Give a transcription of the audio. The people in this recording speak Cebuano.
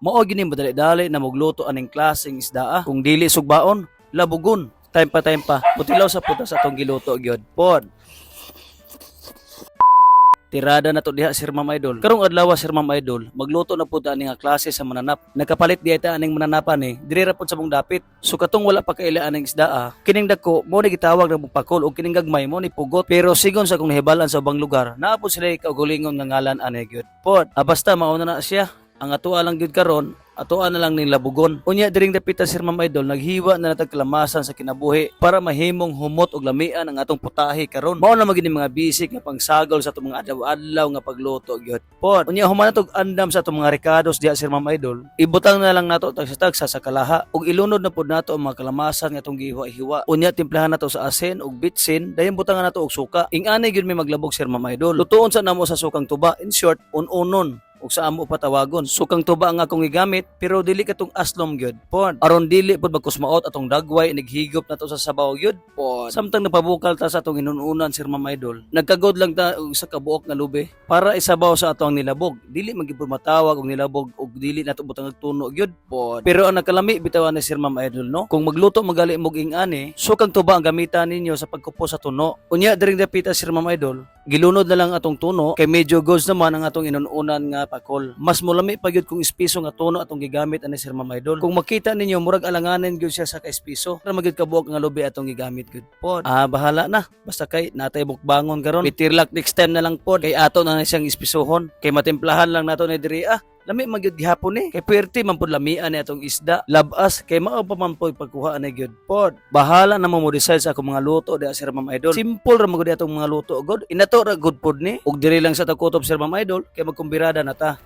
Mao gyud ni madali-dali na mogluto aning klaseng isda ah. Kung dili sugbaon, labugon. Time pa, time pa. Mutilaw sa puta sa atong giluto gyud. Pod. Tirada na to diha, Sir Ma'am Idol. Karong adlaw, Sir Ma'am Idol, magluto na pud ani nga klase sa mananap. Nakapalit di ta aning mananapan ni, diri ra pud sa mong dapit. So katong wala pa kaila aning isda ah, kining dako mo ni gitawag na pakol ug kining gagmay mo ni pugot. Pero sigon sa akong nahibalan sa ubang lugar, naa pud sila kaugalingon nga ngalan ani gyud. Pod, ah, basta mauna na siya. Ang atoa lang gyud karon, atoa na lang ning labugon. Unya diring dapita, Sir Ma'am Idol, naghiwa na natag kalamasan sa kinabuhi para mahimong humot og lamian ang atong putahe karon. Mao na magini mga basic nga pangsagol sa atong mga adlaw-adlaw nga pagluto gyud. Pod, unya human natog andam sa atong mga rekados diha, Sir Ma'am Idol. Ibutang na lang nato tagsa-tagsa sa kalaha ug ilunod na pod nato ang mga kalamasan nga atong gihiwa-hiwa. Unya timplahan nato sa asin ug bitsin, dayon butangan nato og suka. Ingani gyud may maglabog, Sir Ma'am Idol. Lutuon sa namo sa sukang tuba. In short, un-unon ug sa amo patawagon. Sukang tuba ang akong gigamit pero dili katong aslom gyud. Pod. Aron dili pod magkusmaot atong dagway, naghigop na to sa sabaw gyud. Pod. Samtang napabukal ta sa atong inununan, Sir Ma'am Idol, nagkagod lang ta og sa kabuok nga lube para isabaw sa atong nilabog. Dili man gyud matawag og nilabog og dili nato butang og tuno gyud. Pod. Pero ang nakalami bitaw ni Sir Ma'am Idol, no. Kung magluto magali mog ing-ani, sukang tuba ang gamitan ninyo sa pagkupos sa tuno. Unya diring dapita, Sir Ma'am Idol, gilunod na lang atong tuno kay medyo goods naman ang atong inununan nga pakol. Mas mulami pa gyud kung espiso nga tuno atong gigamit ani, Sir Ma'am Idol. Kung makita ninyo, murag alanganin gyud siya sa kaespiso. Para magyud kabuok nga lubi atong gigamit gyud pod. Ah, bahala na. Basta kay natay mukbangon karon. Bitirlak next time na lang pod kay ato na na siyang espisohon. Kay matimplahan lang nato ni diri ah. Lami man gyud gihapon ni. Kay puwerte man pud lamian ni atong isda. Labas kay mao pa man pud pagkuha ani gyud pod. Bahala na mo mo decide sa akong mga luto diha, Sir Ma'am Idol. Simple ra man gud atong mga luto god. Inato ra good pod ni. Ug diri lang sa takutob, Sir Ma'am Idol, kay magkumbirada na ta.